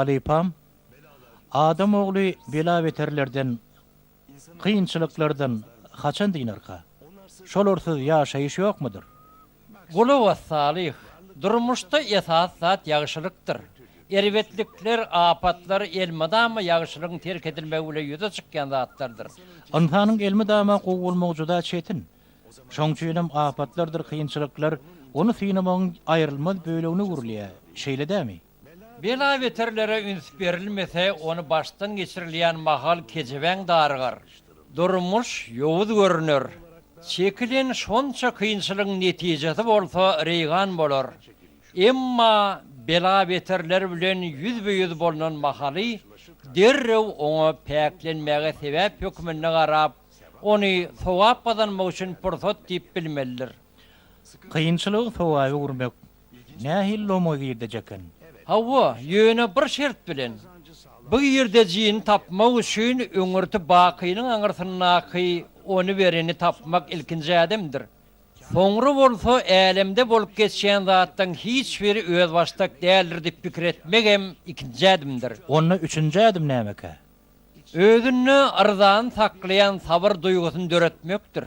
Halypam, adam ogly bela-beterlerden, kynçylyklardan haçan dynarka? Şolarsyz ýaşaýyş ýokmudyr? Gulak as, Salyh, durmuşda esasy zat ýagşylykdyr. Erbetlikler, apatlar elmydama ýagşylygyň terk edilmegi bilen ýüze çykýan zatlardyr. Ynsanyň elmydama gowy bolmagy juda çetin. Şoň üçinem apatlardyr kynçylyklar ony synamagyň aýrylmaz bölegine öwrülýär, şeýle dämi? Bela-beterlere üns berilmese, ony başdan geçirilýän mahal kejebäň darygar. Durmuş ýowuz görüner. Çekilen şonça kynçylygyň netijesi bolsa reýgan bolar. Emma bela-beterler bilen ýüzbe-ýüz bolnan mahaly derrew oňa päklenmäge sebäp hökmünde garap, ony sogap gazanmak üçin pursat diýip bilmelidir. Kynçylygy sogaba öwürmek Nähili loma girdeji eken? Hawa, ýöne bir şert bilen. Bu girdejini tapmak üçin öňürti bakynyň aňyrsyndaky ony bereni tapmak ilkinji ädimdir. Soňra bolsa älemde bolup geçýän zatlaryň hiç biri özbaşdak däldir diýip pikir etmegem ikinji ädimdir. Onda üçünji ädim nämekä? Özünde yrzany saklaýan sabyr duýgusyny döretmekdir.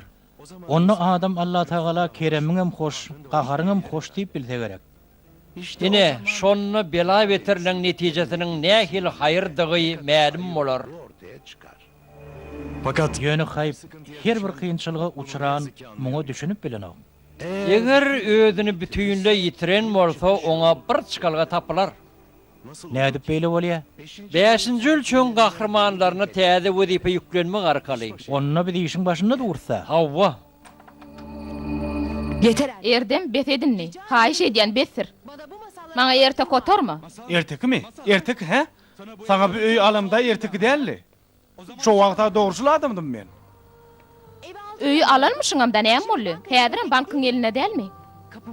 Onda adam Allatagala keremiňem hoş, gaharyňam hoş diýip bilse gerek. Ine, şonda bela-beterleň netijesiniň nähili haýyrdygy mälim bolar. Ýöne haýp, her bir kynçylyga uçran muňa düşünip bilenok. Eger özüni bütinleý ýitiren bolsa, oňa bir çykalga tapylar. Nädip beýle bolýa? Bäşinji ölçegiň gahrymanlaryna täze wezipe ýüklenmek arkaly. Onda biz işiň başynda durus-da. Hawa. Erdem, bes et indi. Haýyş edýän, besdir. Maňa erteki otarma. Ertekimi? Erteki, hä? Saňa bu öýi alamda erteki däldi. Şo wagt-a dogruçyl adamdym men. Öýi alanmyşyňam-da näme boldy? Häzirem bankyň elinde dälmi?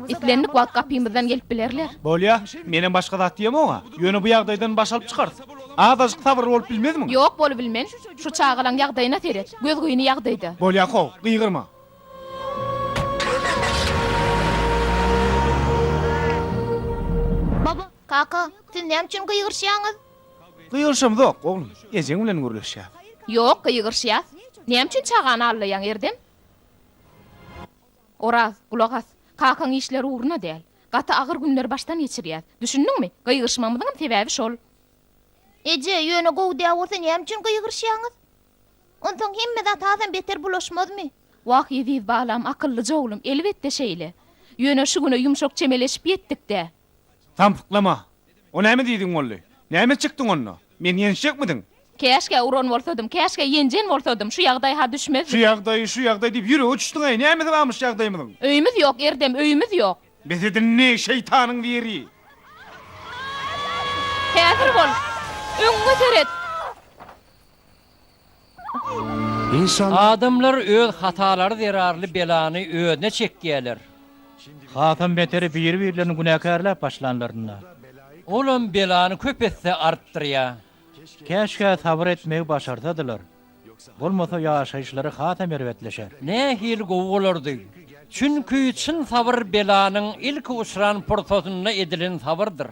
Islendik wagt gapymyzdan gelip bilerler. Bolýa, menem başga zat diýemog-a. Ýöne bu ýagdaýdan baş alyp çykarys. Azajyk sabyrly bolup bilmezmiň? Ýok, bolubilmen. Şu çagalaň ýagdaýyna seret. Gözgyny ýagdaýda. Bolýa how, gygyrma. Kaka, siz näme üçin gygyryşýaňyz? Gygyryşamzok, oglum. Ejeň bilen gürleşýäs. Ýok, gygyryşýas. Näme üçin çagany aldaýaň, Erdem? Oraz, gulak as. Kakaň işleri ugruna däl. Gaty agyr günleri başdan geçirýäs. Düşündiňmi? Gygyryşmagymyzyňam sebäbi şol. Eje, ýöne gowy däl bolsa näme üçin gygyryşýaňyz? Onsoň hemme zat hasam beter bulaşmazmy? Wah, eziz balam, akyllyja oglum, elbetde şeýle. Ýöne şu güne ýumşak çemeleşip ýetdik-dä. Samsyklama! O näme diýdigiň boldy? Näme etjekdiň onda? Meni ýençjekmidiň? Käşgä uran bolsadym, käşgä ýenjen bolsadym, şu ýagdaý-ha düşmezdik. Şu ýagdaý, şu ýagdaý diýip ýürege düşdüň-eý, nämesi barmyş ýagdaýymyzyň? Öýümiz ýok, Erdem, öýümiz ýok. Bes et indi, şeýtanyň biri! Häzir bol! Öňüňe seret! Adamlar öz hatalary zerarly belany özüne çekýärler. Hasam beteri biri-birlerini günäkärläp başlanlarynda. Olam belany köp esse artdyrýar. Käşgä sabyr etmegi başarsadylar. Bolmasa ýaşaýyşlary hasam erbetleşer. Nähili gowy bolardy. Çünki çyn sabyr belanyň ilki uçran pursatynda edilen sabyrdyr.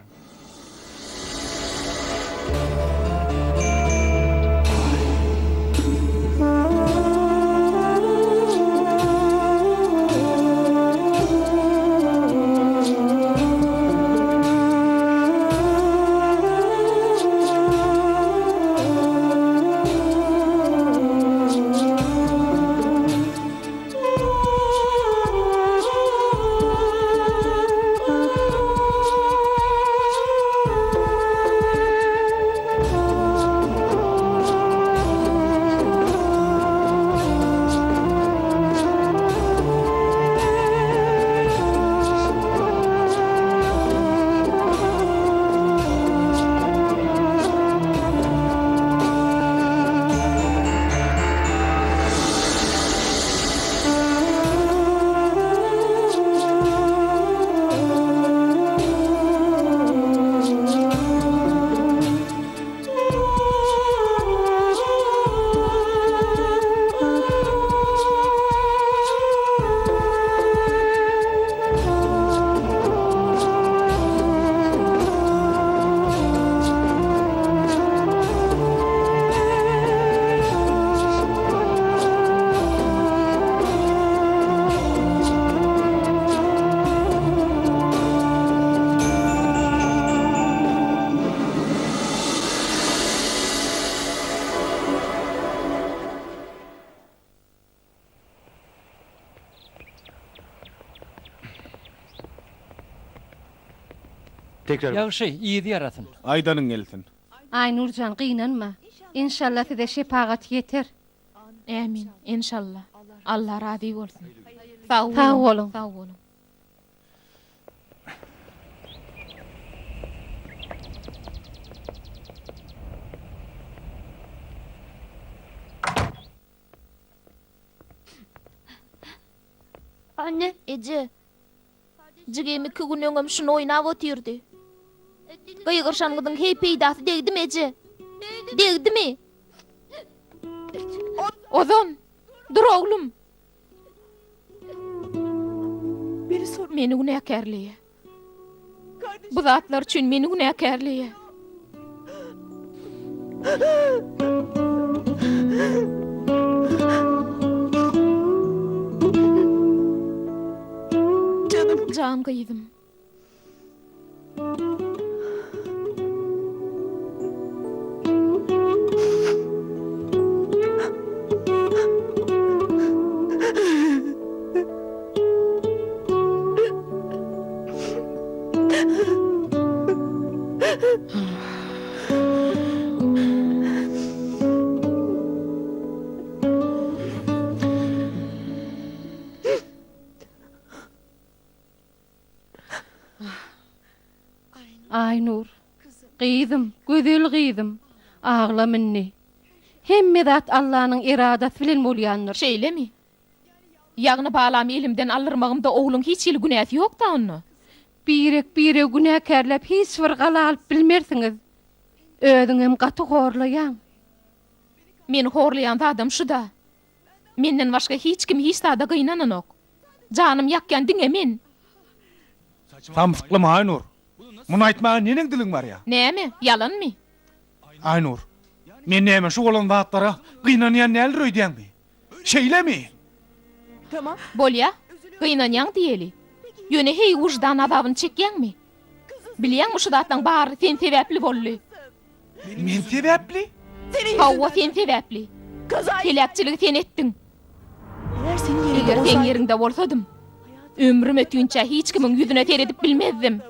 Ýagşy, yzy ýarasyn. Aýdanyň gelsin. Aýnur jan, gynanma. Enşalla size şepagat ýeter. Ämin, enşalla. Alla razy bolsun. Sag Sag boluň. Sag boluň. Anne. Eje. Jigim iki gün öňem şuny oýnap otyrdy. Gygyryşanyňyzyň heý peýdasy degdimi, eje? Degdimi? Ozan! Dur oglum! Meni günäkärleýär. Bu zatlar üçin meni günäkärleýär. Jan gyzym. Aýnur, gyzym, gözel gyzym, aglama indi. Hemme zat Allanyň eradasy bilen bolýandyr. Şeýlemi? Ýagny balamy elimden aldyrmagymda ogluň hiç hili günäsi ýok-da onda? Birek-biregi günäkärläp hiç bir gala alyp bilmersiňiz. Özüňem gaty horlaýaň. Meni horlaýan zadam şu-da. Menden başga hiç kim hiç zada gynananok. Janym ýakýan diňe men. Samsyklama Aýnur. Muny aýtmaga neneň diliň barýa? Näme, ýalanmy? Aýnur, men näme şu bolan zatlara gynanýan däldir öýdýäňmi? Şeýlemi? Bolýa, gynanýaň diýeli. Ýöne heý wyždan azabyny çekýäňmi? Bilýäňmi şu zatlaň bary sen sebäpli boldy. Men sebäpli? Hawa sen sebäpli. Heläkçiligi sen etdiň. Eger seň ýeriňde bolsadym, ömrüm ötünçä hiç kimiň ýüzüne seredip bilmezdim.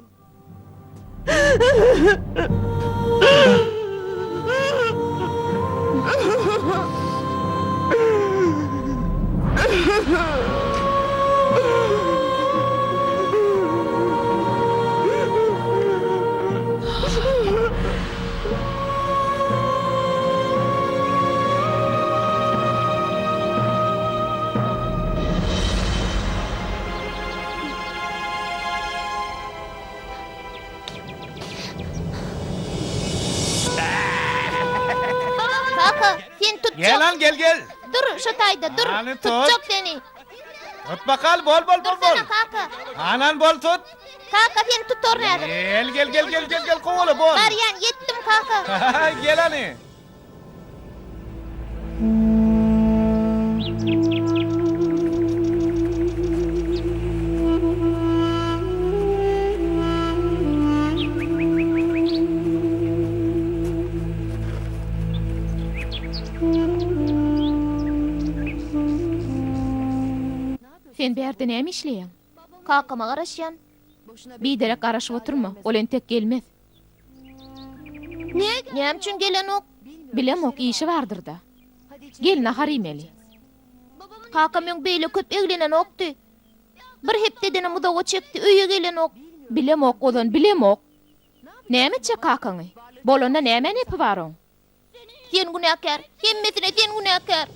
Kaka, seni tutjak. Gel al gel gel. Dur şu taýda dur. Hany tut. Tutjak seni. Tut bakal bol bol bol bol. Dursana kaka. Anan bol tut. Kaka seni tutaryn häzir. Gel gel gel gel gel gel kowala bol. Barýan ýetdim kaka. Gel hany. Sen bärde näme işleýäň? Kakama garaşýan. Biderek garaşyp oturma, ol entek gelmez. Näme üçin gelenok? Bilemok, işi bardyr-da. Gel, nahar iýmeli. Kakam öň beýle köp eglenenokdy. Bir hepdedenem uzaga çekdi, öýe gelenok. Bilemok, Ozan, bilemok. Näme etjek kakaňy? Bolanda nämä nepi bar oň? Sen günäkär, hemmesine sen günäkär.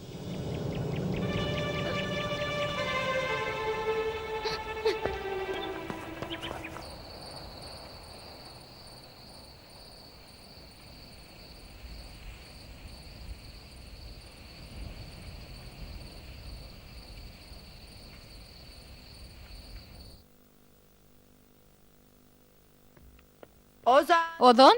Ozan!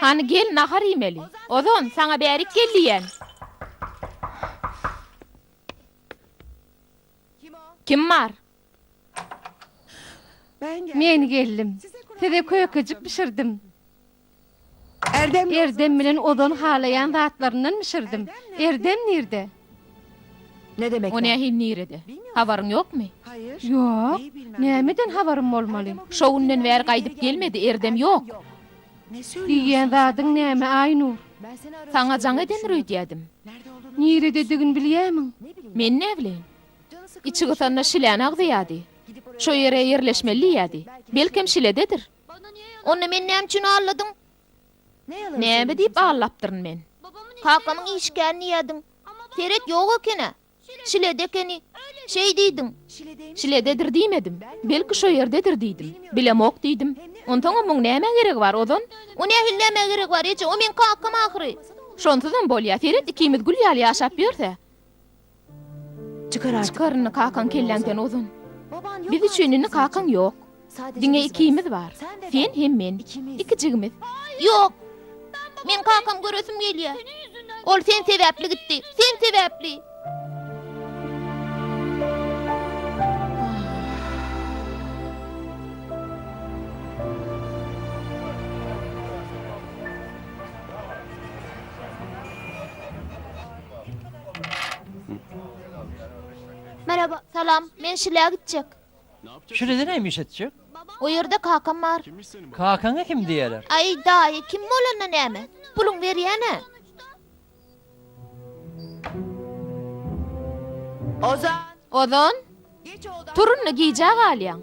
Hany gel nahar iýmeli. Ozan, saňa bärik gel diýýän. Kim bar? Men geldim. Size kökejik bişirdim. Erdem bilen Ozan halaýan zatlaryndan bişirdim. Erdem nirde? O nähili nirede? Habaryň ýokmy? Ýok. Nämeden habarym bolmaly? Şo günden bäri gaýdyp gelmedi, Erdem ýok. Diýýän zadyň näme, Aýnur? Saňa jaň edendir öýdýädim. Nirededigini bilýämiň? Men näbileýin. Içi gysanda şiläni agzaýady. Şo ýere ýerleşmeli diýýädi. Belkem şilededir. Onda meni näme üçin aldadyň? Näme diýip aldapdyryn men? Kakamyň işi kän diýýädiň. Seret ýok eken-ä. Şilede ekeni. Şeý diýdiň. Şilededir diýmedim. Belki şo ýerdedir diýdim. Bilemok diýdim. Onsoňam muň nämä geregi bar, Ozan? O nähili nämä geregi bar, eje? O meň kakam ahyry. Şonsuzam bolýa. Seret ikimiz gül ýaly ýaşap ýörs-ä. Çykar indi kakaň kelläňden Ozan. Biz üçin indi kakaň ýok. Diňe ikimiz bar. Sen hem men. Ikijigimiz. Ýok. Men kakam göresim gelýär. Ol sen sebäpli gitdi. Sen sebäpli. Merhaba. Salam. Men Şilä gitjek. Şilede näme iş etjek? O ýerde kakam bar. Kakaňa kim diýerler? Aý, daýy, kim bolanda näme? Puluň berýän-ä. Ozan! Ozan! Tur indi, gijä galýaň.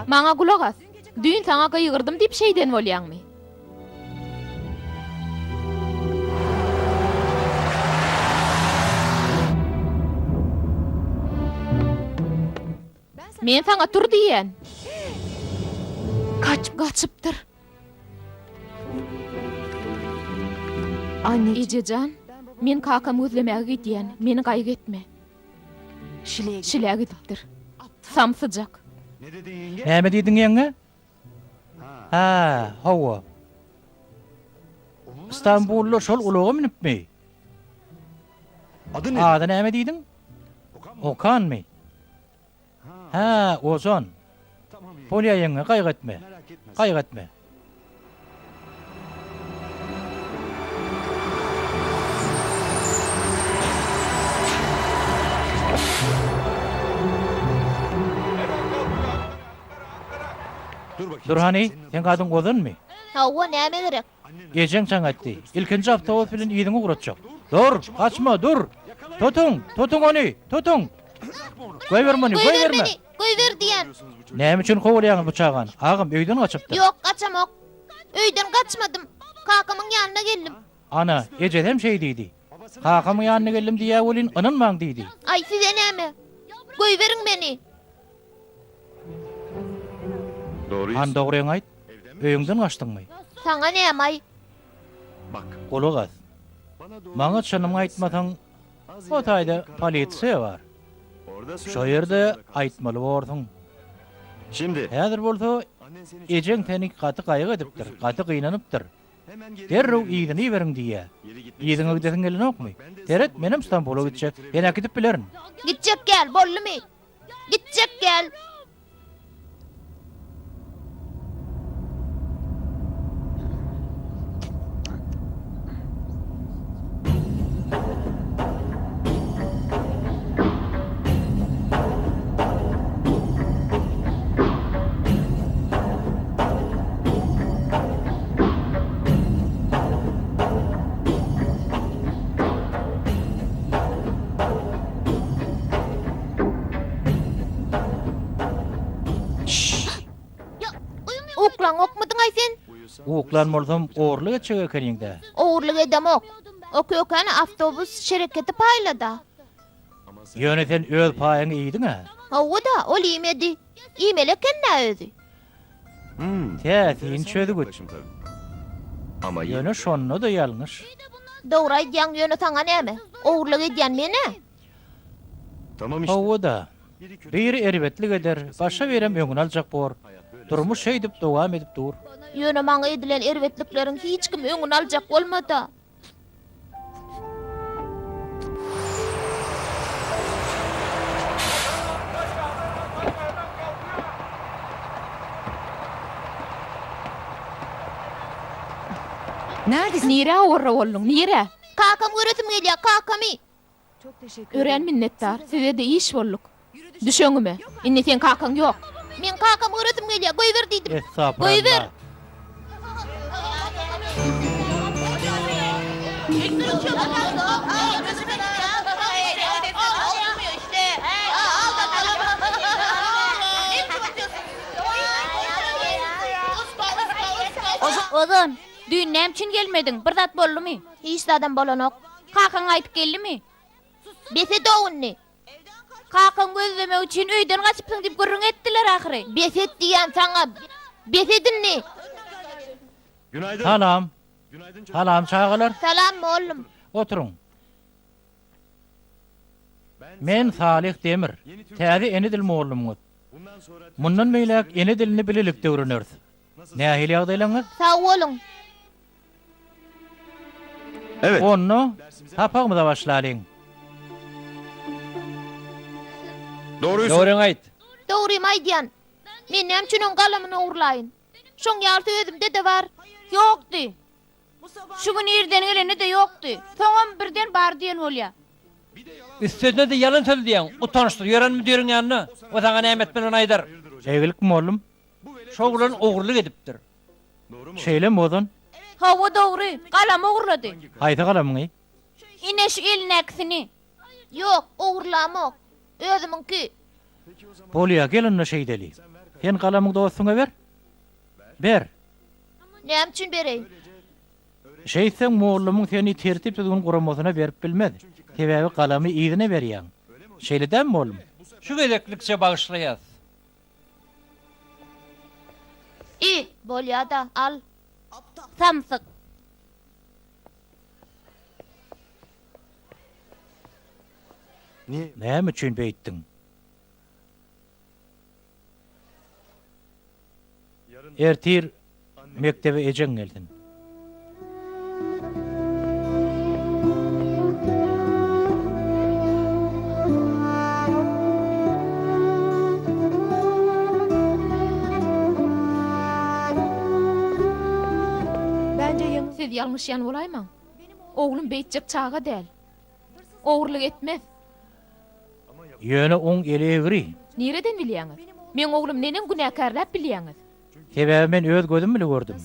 Maňa gulak as. Düýn saňa gygyrdym diýip şeýden bolýaňmy? Men saňa tur diýýän. Gaçypdyr. Eje jan, men kakamy gözlemäge gidýän, meni gaýgy etme. Şilä gidipdir. Samsyjak. Näme diýdiň ýeňňe? Hä, hawa. Stambulda şol ulaga münüpmi? Ady näme diýdiň? Okanmy? Hä, Ozan. Bolýa ýeňňe, gaýgy etme. Gaýgy etme. Dur hany, seň adyň Ozanmy? Hawa, näme gerek? Ejeň jaň etdi. Ilkinji awtobus bilen yzyňa ugratjak. Dur, gaçma, dur! Tutuň, tutuň ony, tutuň! Goýber muny, Goýber goýberme! meni, goýber diýýän. Näme üçin kowalaýaňyz bu çagany? Agam, öýden gaçypdyr. Ýok, gaçamok. Öýden gaçmadym. Kakamyň ýanyna geldim. Ana, ejesem şeý diýdi. Kakamyň ýanyna geldim diýýä welin, ynanmaň diýdi. Aý, size näme? Goýberiň meni. Hany dogryňy aýt, öýüňden gaçdyňmy? Saňa näme-aý? Gulak as. Maňa çynyňy aýtmasaň, o taýda polisiýa bar. Şo ýerde aýtmaly borsuň. Häzir bolsa ejeň seni gaty gaýgy edipdir, gaty gynanypdyr. Derrew yzyna iberiň diýýä. Yzyňa gidesiň gelenokmy? Seret, menem Stambula gitjek. Seni äkidip bilerin. Gitjek däl, boldumy? Gitjek däl. Uklaňokmydyň-aý sen? Uklan bolsam, ogurlyk etjek ekeniň-dä. Ogurlyk edemok. O kökäni awtobus şereketi paýlada. Ýöne sen öz paýyňy iýdiň-ä. Hawa-da, ol iýmedi. Iýmeli eken-dä özi. Täsin çözgüt. Ýöne şonda-da ýalňyş. Dogry aýdýaň, ýöne saňa näme? Ogurlyk edýän men-ä. Hawa-da. Biri erbetlik eder, başga birem öňüni aljak bor. Durmuş şeýdip dowam edip dur. Ýöne maňa edilen erbetlikleriň hiç kim öňüni aljak bolmady-a. Nirä owarra bolduň, nirä? Kakamy göresim gelýär, kakamy! Örän minnetdar, size-de iş bolduk. Düş öňüme. Indi seň kakaň ýok. Meň kakamy göresim gelýär, goýber diýdim. Goýber! Estagfuralla. Ozan, düýn näme üçin gelmediň? Bir zat boldumy? Hiç zadam bolanok. Kakaň gaýdyp geldimi? Bes et-ow indi. Kakaňy gözlemek üçin öýden gaçypsyň diýip gürrüň etdiler ahyry. Bes et diýýän saňa. Bes et indi. Salam. Salam çagalar. Salam mollum. Oturyň. Men Salyh Demir, täze ene dil mollumyňyz. Mundan beýläk ene dilini bilelikde öwreneris. Nähili ýagdaýlaryňyz? Sag boluň. Onda sapagymyza başlalyň. Dogryňy aýt. Dogrymy aýdýan. Men näme üçin oň galamyny ogurlaýyn? Şoň ýalysy özümde-de bar. Ýokdy. Şu gün irden gelende-de ýokdy. Soňam birden bar diýen bolýa. Üstesine-de ýalan sözleýäň. Utançsyz ýören müdiriň ýanynda. O saňa näme etmelidigini aýdar. Eýgilik mollum. Şo oglan ogurlyk edipdir. Şeýlemi Ozan? Hawa dogry, galamy ogurlady. Haýsy galamyňy? Ine şu elindäkisini. Ýok, ogurlamok. Özümiňki. Bolýa, gel onda şeýdeli. Sen galamyňy dostuňa ber. Ber. Näme üçin bereýin? Şeýtseň mollumyň seni tertip-düzgün guramasyna berip bilmez. Sebäbi galamy yzyna berýäň. Şeýle dälmi mollum? Şu gezeklikçe bagyşlaýas. I, bolýa-da, al. Samsyk. Näme üçin beýtdiň? Ertir mekdebe ejeň gelsin. Siz ýalňyşýan bolaýmaň. Oglum beýtjek çaga däl. Ogurlyk etmez. Ýöne oň eli egri. Nireden bilýäňiz? Meň oglum neneň günäkärläp bilýäňiz? Sebäbi men öz gözüm bile gördüm.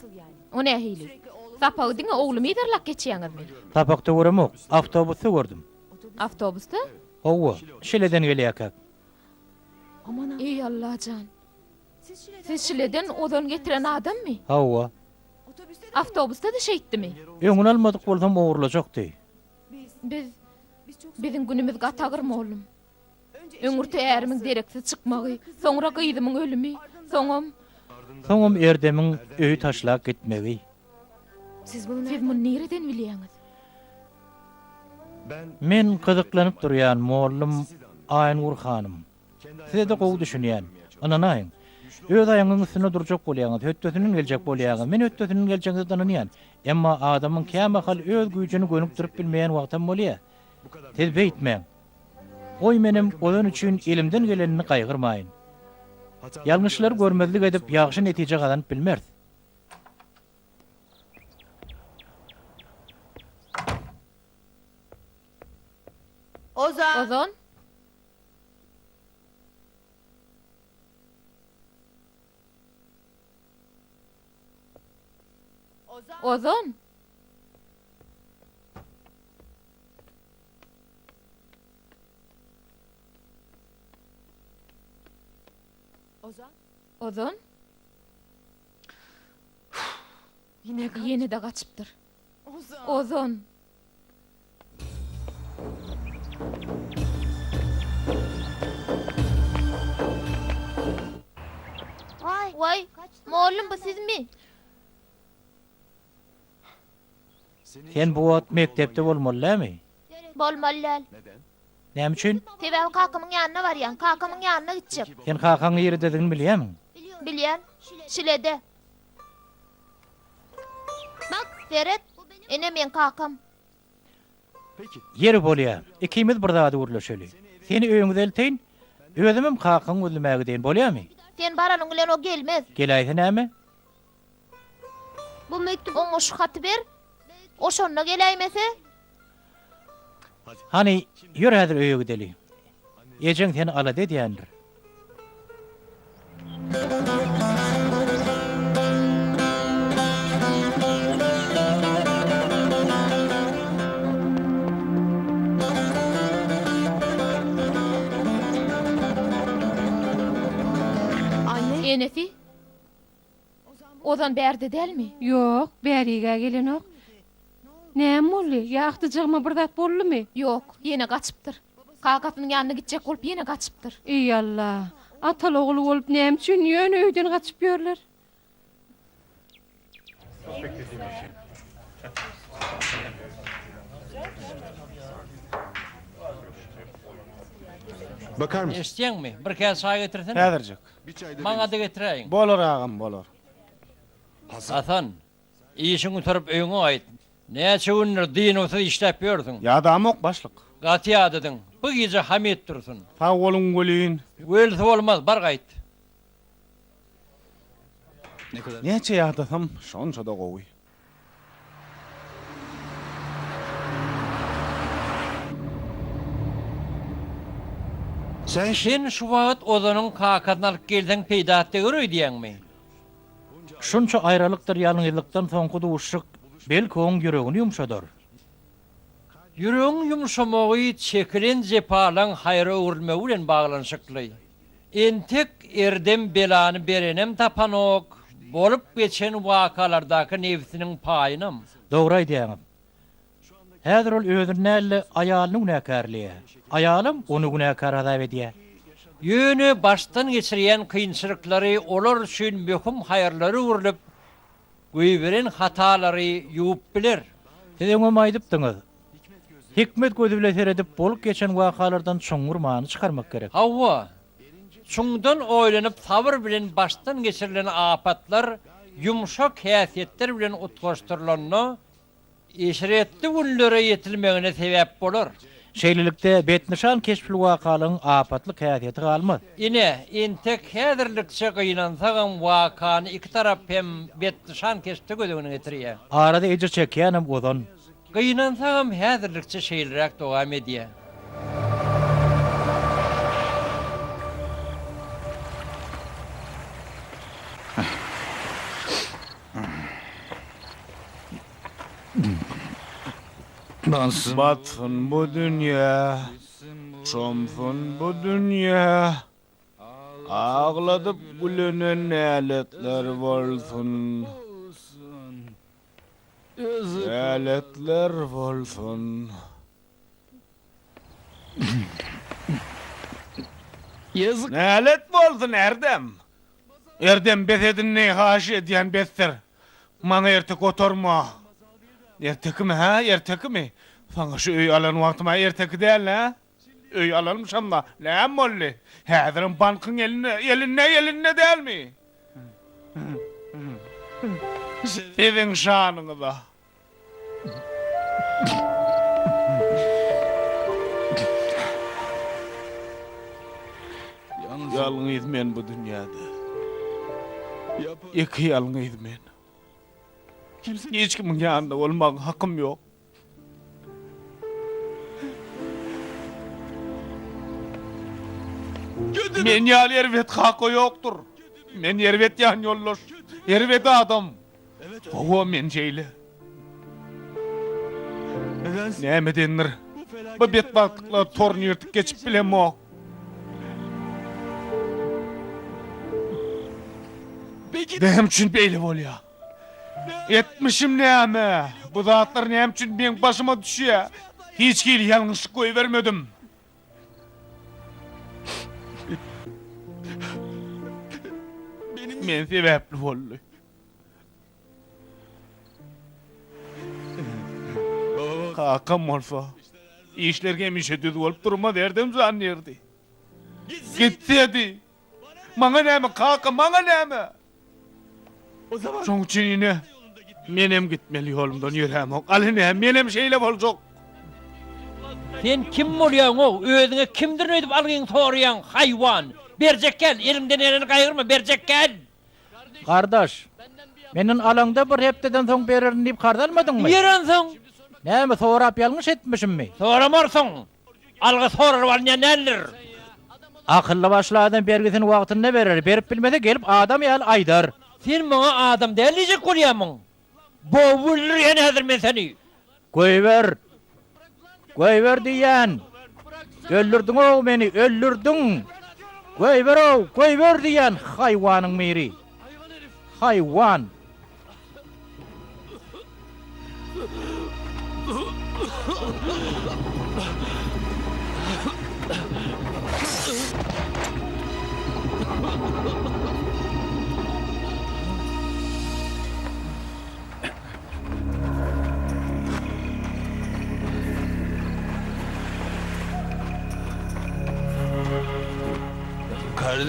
O nähili? Sapagy diňe oglumy yzarlap geçýäňizmi? Sapakda göremok, awtobusda gördüm. Awtobusda? Hawa, Şileden gelýärkäk. Eý, Allajan! Siz Şileden ozan getiren adammy? Hawa. Awtobusda-da şeýtdimi? Öňüni almadyk bolsam ogurlajakdy. Biz, biziň günümiz gaty agyr, mollum. Öňürti ärimiň dereksiz çykmagy, soňra gyzymyň ölümi, soňam. Soňam Erdemiň öýi taşlap gitmegi. Siz muny nireden bilýäňiz? Men gyzyklanyp durýan, mollum Aýnur hanym. Size-de gowy düşünýän. Ynanaýyň. Öz aýagyňyň üstünde durjak bolýaňyz, hötdesinden geljek bolýaňyz. Men hötdesinden geljegiňize ynanýan. Emma adamyň kämahal öz güýjüni gönükdirip bilmeýän wagtam bolýar. Siz beýtmäň. Goý menem Ozan üçin elimden gelenini gaýgyrmaýyn. Ýalňyşlary görmezlik edip ýagşy netije gazanyp bilmeris. Ozan! Ozan! Ozan? Ýene-de gaçypdyr. Ozan! Waý, mollum bu sizmi? Sen bu wagt mekdepde bolmaly dälmi? Bolmaly däl. Näme üçin? Sebäbi kakamyň ýanyna barýan. Kakamyň ýanyna gitjek. Sen kakaň nirededigini bilýärmiň? Bilýän. Şilede. Bak, seret. Ine meň kakam. Ýeri bolýa, ikimiz bir zady gürleşeli. Seni öýüňize elteýin, özümem kakaňy gözlemäge gideýin, bolýamy? Sen baranyň bilen o gelmez. Geläýse näme? Bu mektup oňa şu haty ber. O şonda geläýmese? Hany, ýör häzir öýe gideli. Ejeň seni alada edýändir. Enesi? Ozan bärde dälmi? Ýok, bärig-ä gelenok. Näme boldy? Ýa agtyjagyma bir zat boldumy? Ýok, ýene gaçypdyr. Kakasynyň ýanyna gitjek bolup ýene gaçypdyr. Eý Alla! Ataly-ogul bolup näme üçin ýöne öýden gaçyp ýörler? Eşitýäňmi? Bir käse çaý getirsene. Häzirjik. Maňa-da getiräýiň. Bolar agam, bolar. Hasan, işiňi gutaryp öýüňe gaýt. Näçe gündür dynuwsyz işläp ýörsüň. Ýadamok, başlyk. Gaty ýadadyň. Bu gije Hamit dursun. Sag boluň welin. Welisi bolmaz, bar gaýt. Näçe ýadasam, şonça-da gowy. Sen şu wagt Ozanyň kakasyny alyp gelseň peýdasy deger öýdýäňmi? Şunça aýralykdyr ýalňyzlykdan soňky duşuşyk belki oň ýüregini ýumşadar. Ýüregiň ýumşamagy çekilen jepalaň haýra öwrülmegi bilen baglanyşykly. Entek Erdem belany berenem tapanok, bolup geçen wakalardaky nebsiniň paýynam. Dogry aýdýaňyz. Häzir ol özüni däl-de, aýalyny günäkärleýär. Aýalam ony günäkär hasap edýär. Ýöne başdan geçirýän kynçylyklary olar üçin möhüm haýyrlara öwrülip, goýberen hatalary ýuwup biler. Siz öňem aýdypdyňyz. Hikmet gözi bile seredip bolup geçen wakalardan çuňňur many çykarmak gerek. Hawa, çuňdan oýlanyp sabyr bilen başdan geçirilen apatlar ýumşak häsiýetler bilen utgaşdyrylanda eşretli günlere ýetilmegine sebäp bolar. Şeýlelikde, betnyşan keşpli wakalaryň apatlyk häsiýeti galmaz. Ine, entek häzirlikçe gynansagam wakany iki tarap hem betnyşan keşpde göz öňüne getirýär. Arada ejir çekýänem Ozan. Gynansagam häzirlikçe şeýleräk dowam edýär. Batsyn bu dünýä, çomsun bu dünýä, Agladyp gülene näletler bolsun. Näletler bolsun. Nälet bolsun Erdem! Erdem bes et indi haýyş edýän besdir. Maňa erteki otarma. Ertekimi hä ertekimi? Saňa şu öýi alan wagtym-a erteki däldi hä? Öý alanmyşam-da näme boldy? Häzirem bankyň elinde elinde elinde dälmi? Siziň şanyňyza. Ýalňyz men bu dünýäde. Ýeke ýalňyz men. Hiç kimiň ýanynda bolmaga hakym ýok. Men ýaly erbet kaka ýokdur. Men erbet ýanýoldaş, erbet adam. Hawa, men şeýle. Nämedendir, bu betbagtlyklar toruny ýyrtyp geçip bilemok. Näme üçin beýle bolýar? Etmişim näme? Bu zatlar näme üçin meň başyma düşýär? Hiç hili ýalňyşlyk goýbermedim. Men sebäpli boldy. Kakam bolsa, işler hemişe düz bolup durmaz Erdem jan diýerdi. Gitsedi. Maňa näme kaka, maňa näme? Şoň üçin ine, menem gitmeli ýolumdan ýörämok. Al ine, menem şeýle boljak. Sen kim bolýaň-ow, özüňe kimdirin öýdüp algyňy soraýaň, haýwan! Berjek gel, eliňden geleni gaýgyrma, berjek gel! Gardaş, Menden alaňda bir hepdeden soň bererin diýip karz almadyňmy? Ýeri onsoň? Näme, sorap ýalňyş etmişimmi? Soramarsyň. Algy soralyp alynýan däldir. Akylly başly adam bergisini wagtynda berer, berip bilmese gelip adam ýaly aýdar. Sen maňa adam däl diýjek bolýamyň? Bogup öldürýän häzir men seni. Goýber! Goýber diýýän! Öldürdiň-ow meni, öldürdiň! Goýber-ow, goýber diýýän, haýwanyň biri! Haýwan!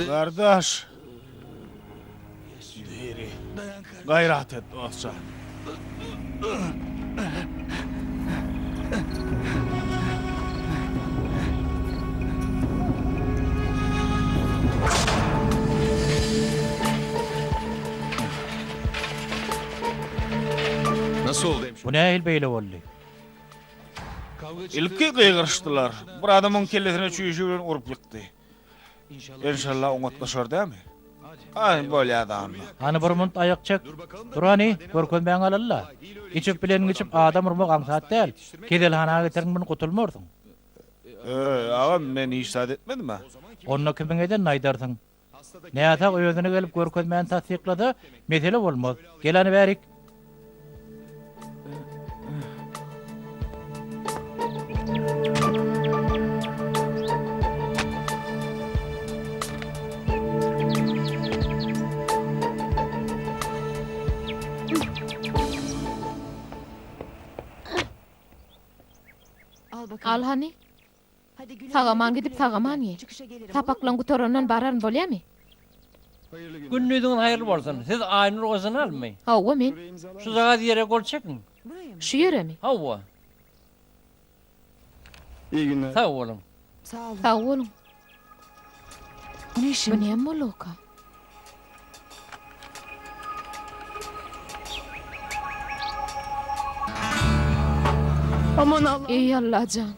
Gardaş. Diri. Gaýrat et, dost jan. Bu nähili beýle boldy? Ilki gygyryşdylar. Bir adamyň kellesine çüýşe bilen urup ýykdy. Enşalla oňatlaşar dämi? Aý, bolýa-da onda. Hany bir munt aýak çek. Dur hany, görkezmäňi alaly-la. Içip bileniňi içip adam urmak aňsat däl. Keselhana getirin muny gutulmarsyň. Öý, agam, men hiç zat etmedim-ä. Onda kimiň edenini aýdarsyň. Näsag özüne gelip görkezmäni tassyklasa, mesele bolmaz. Gel hany bärik. Al hany. Sag-aman gidip, sag-aman gel. Sapaklaň gutarandan bararyn, bolýamy? Gündiziňiz haýyrly bolsun. Siz Aýnur Ozanalmy? Hawa, men. Şujagaz ýere gol çekiň. Şu ýeremi? Hawa. Sag boluň. Sag boluň. Bu näme boldugyka? Eý Allajan!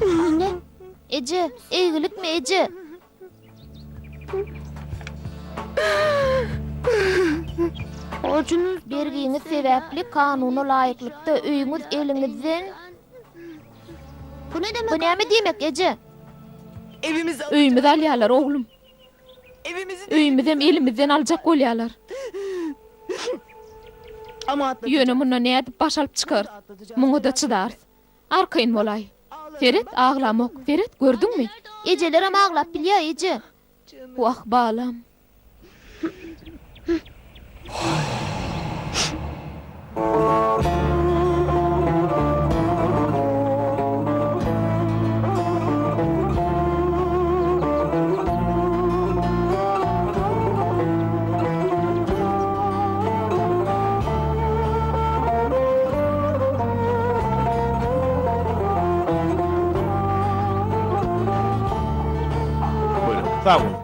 Anne, eje, eýgilikmi eje? Bergiňiz sebäpli kanuna laýyklykda öýüňiz eliňizden Bu näme diýmek, eje? Öýümizi alýarlar, oglum. Öýümizem elimizden aljak bolýarlar. Ýöne mundan nädip baş alyp çykarys? Muňa-da çydarys. Arkaýyn bolaý. Seret, aglamok. Seret, gördüňmi? Ejelerem aglap bilýär, eje. Wah, balam. Sag boluň.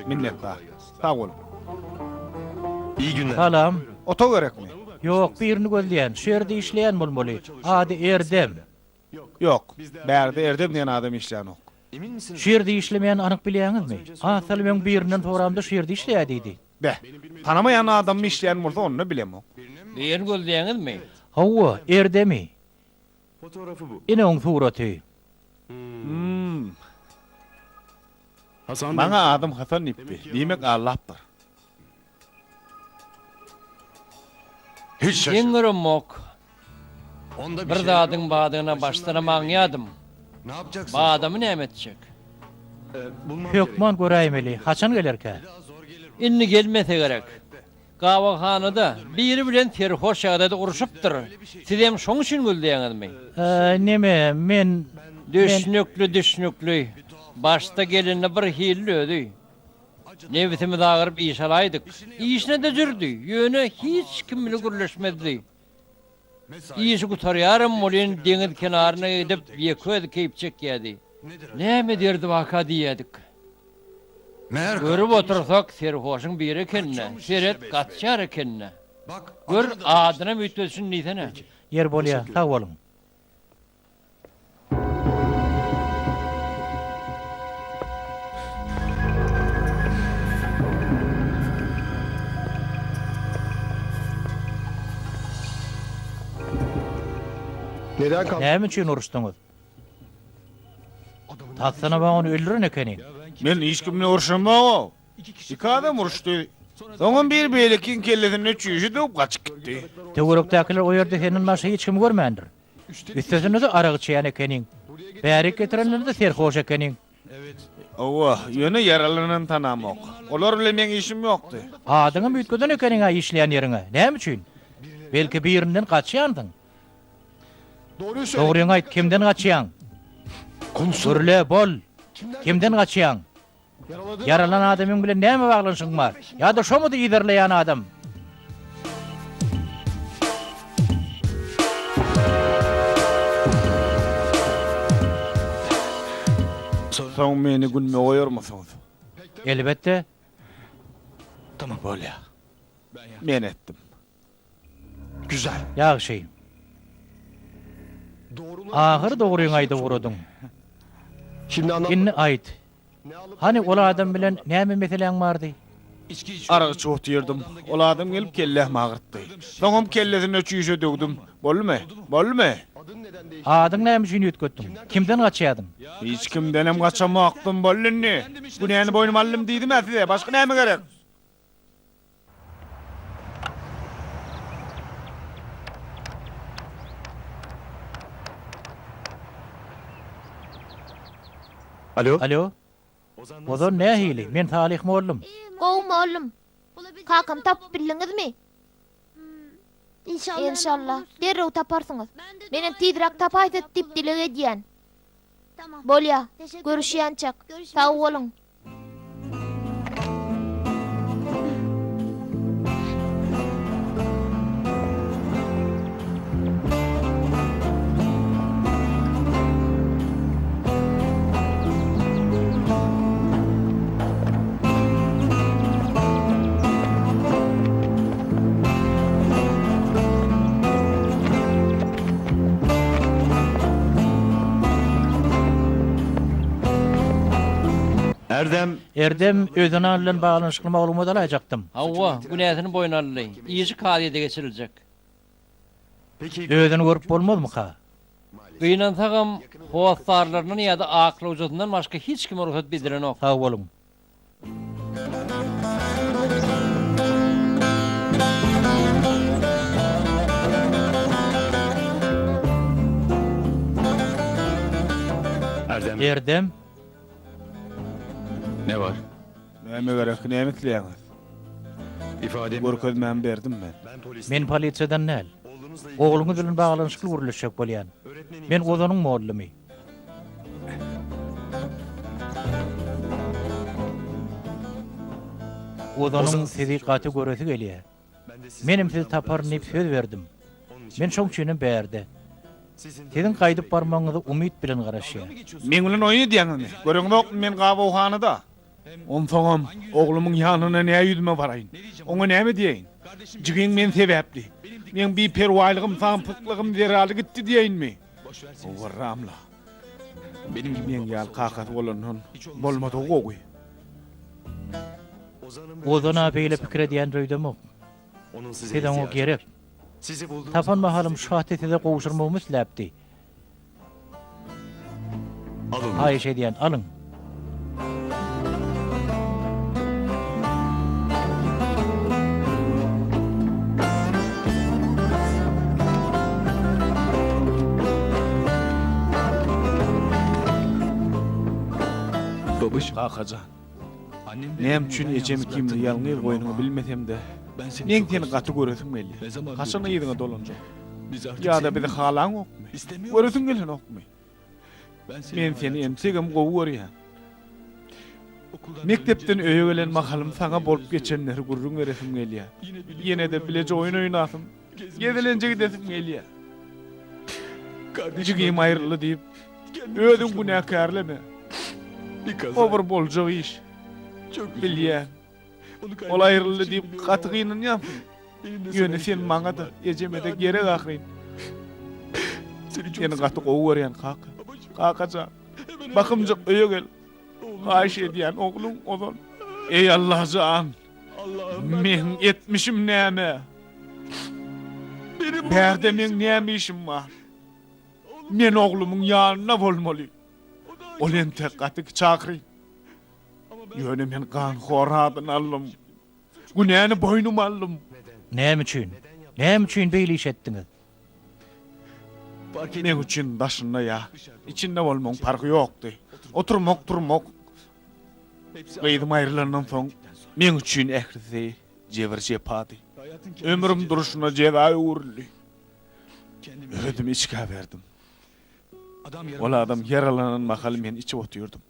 Minnetdar. Sag boluň. Salam. Otag gerekmi? Ýok, birini gözleýän. Şu ýerde işleýän bolmaly. Ady Erdem. Ýok, bärde Erdem diýen adam işlänok. Şu ýerde işlemeýänini anyk bilýäňizmi? Az salym öň birinden soramda şu ýerde işleýär diýdi. Beh, tanamaýan adamym işleýän bolsa onda bilemok. Birini gözleýäňizmi? Hawa, Erdemi. Ine oň suraty. Hum. Maňa adym Hasan diýipdi. Diýmek allapdyr. Geň göremok. Bir zadyň badygyna başdanam aňýadym. Badamy näme etjek? Hökman göräýmeli. Haçan gelerkä? Indi gelmese gerek. Gabawhanada biri bilen serhoş ýagdaýda urşupdyr. Sizem şoň üçin güldýäňizmi? Neme, men, men. Düşnükli, düşnükli. Başda gelende birhilidi özi. Nebsimiz agyryp iş alaýdyk. Işine-de jürdi, ýöne hiç kim bile gürleşmezdi. Işi gutarýaram welin deňiz kenaryna gidip ýeke özi keýp çekýärdi. Näme derdi barka diýýädik. Görüp otursak, serhoşuň biri eken-dä. Seret, gaçýar eken-dä. Gör, adynam üýtgetsin diýsene. Ýeri bolýa, sag boluň. Näme üçin uruşdyňyz? Tasdanam ony öldüren ekeniň. Men hiç kim bilen urşamok-ow. Iki adam uruşdy. Soňam biri beýlekiň kellesinde çüýşe döwüp gaçyp gitdi. Töwerekdäkiler o ýerde senden başga hiç kimi görmändir. Üstesine-de arak içýän ekeniň. Bärik getirenlerinde serhoş ekeniň. Hawa, ýöne ýaralanany tanamok. Olar bilen meň işim ýokdy. Adyňam üýtgeden ekeniň-ä işleýän ýeriňe. Näme üçin? Belki birinden gaçýansyň? Dogryňy aýt, kimden gaçýaň? Gürle, bol! Kimden gaçýaň? Ýaralan adamyň bilen näme baglanyşygyň bar? Ýa-da şomydy yzarlaýan adam? Soň meni günüme goýarmysyňyz? Elbetde. Bolýar. Men etdim. Ýagşy. Ahyry dogryňy aýdyp ugradyň. Indi aýt. Hany ol adam bilen näme meseläň bardy? Arak içip otyrdym. Ol adam gelip kellämi agyrtdy. Soňam kellesine çüýşe döwdüm. Boldumy? Boldumy? Adyňy näme üçin üýtgetdiň? Kimden gaçýardyň? Hiç kimdenem gaçamokdym. Boldy indi. Günäni boýnuma aldym diýdim-ä size. Başga näme gerek? Alo. Alo. Ozan nähili? Men Salyh mollum. Gowy mollum. Kakamy tapyp bildiňizmi? Enşalla, derrew taparsyňyz. Menem tizräk tapaýsat diýip dileg edýän. Bolýa, görüşýänçäk. Sag boluň. Erdem. Erdem Özenan bilen baglanyşykly maglumat alaýjakdym. Hawa, günäsini boýun aldy. Işi kazyýete geçiriljek. Özüni görüp bolmazmyka? Gynansagam, hossarlaryndan ýa-da aklawjysyndan başga hiç kime rugsat bedilenok. Sag boluň. Erdem. Ne bar? Näme gerek, näme isleýäňiz? Görkezmämi berdim men. Men polisiýadan däl. Ogluňyz bilen baglanyşykly gürleşjek bolýan. Men Ozanyň mollumy. Ozanyň sizi gaty göresi gelýär. Menem sizi taparyn diýip söz berdim. Men şoň üçinem bärde. Siziň gaýdyp barmagyňyza umyt bilen garaşýar. Meň bilen oýun edýäňizmi? Göreňzokmy men gabawhanada. Onsoňam, oglumyň ýanyna nä ýüzüme baraýyn? Oňa näme diýeýin? Jigiň men sebäpli. Meň biperwaýlygym, samsyklygym zerarly gitdi diýeýinmi? Owarramla. Meň ýaly kakasy bolandan bolmadygy gowy. Ozan-a beýle pikir edýändir öýdemok. Siz oňa gerek. Tapan mahalym şu haty size gowşurmagymy isläpdi. Haýyş edýän, alyň. Kakajan, näme üçin ejem ikimizi ýalňyz goýanyňy bilmesem-de, meň seni gaty göresim gelýär. Haçan yzyňa dolanjak? Ýa-da bizi halaňokmy? Göresiň gelenokmy? Men seni entegem gowy görýän. Mekdepden öýe gelen mahalym saňa bolup geçenleri gürrüň beresim gelýär. Ýene-de bileje oýun oýnasym, gezelenje gidesim gelýär. Jigim aýryldy diýip. Özüňi günäkärleme. O bir boljak iş. Bilýän. Ol aýryldy diýip gaty gynanýarsyň. Ýöne sen maňa-da, ejeme-de gerek ahyryn. Seni gaty gowy görýän kaka. Kaka jan, bakymjyk öýe gel. Haýyş edýän ogluň Ozan. Eý Allajan! Meň etmişim näme? Bärde meň näme işim bar? Men oglumyň ýanynda bolmaly. Ol entek gaty kiçi ahyryn. Ýöne men ganhor adyny aldym. Günäni boýnuma aldym. Näme üçin? Näme üçin beýle iş etdiňiz? Meň üçin daşynda ýa içinde bolmagyň parhy ýokdy. Oturmak, turmak. Gyzym aýrylandan soň meň üçin ählisi jebir-jepady. Ömrüm durşuna jeza öwrüldi. Özümi içgä berdim. Ol adam ýaralanan mahaly men içip otyrdym.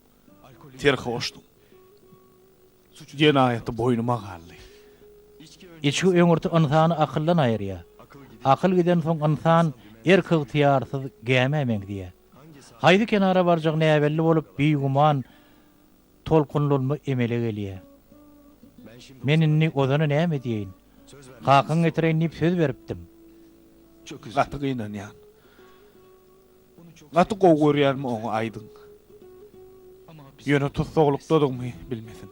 Serhoşdum. Jenaýaty boýnuma galdy. Içgi öňürti ynsany akyldan aýyrýar. Akyl gidensoň ynsan erk-ygtyýarsyz gämä meňzeýär. Haýsy kenara barjagy näbelli bolup bigüman tolkunlanma emele gelýär. Men indi Ozana näme diýeýin? Kakaňy getireýin diýip söz beripdim. Gaty gynanýan. Gaty gowy görýänimi oňa aýdyň. Ýöne tussaglykdadygymy bilmesin.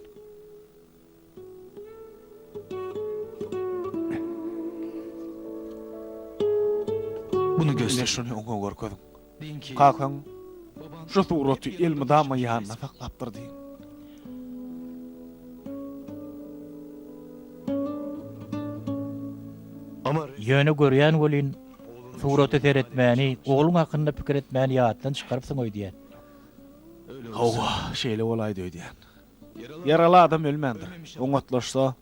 Ine şuny oňa görkeziň. Kakaň şu suraty elmydama ýanynda saklapdyr diýiň. Ýöne görýän welin, surata seretmäni, ogluň hakynda pikir etmäni ýatdan çykarypsyň öýdýän. Hawa, şeýle bolaýdy öýdýän. Ýaraly adam ölmändir. Oňatlaşsa,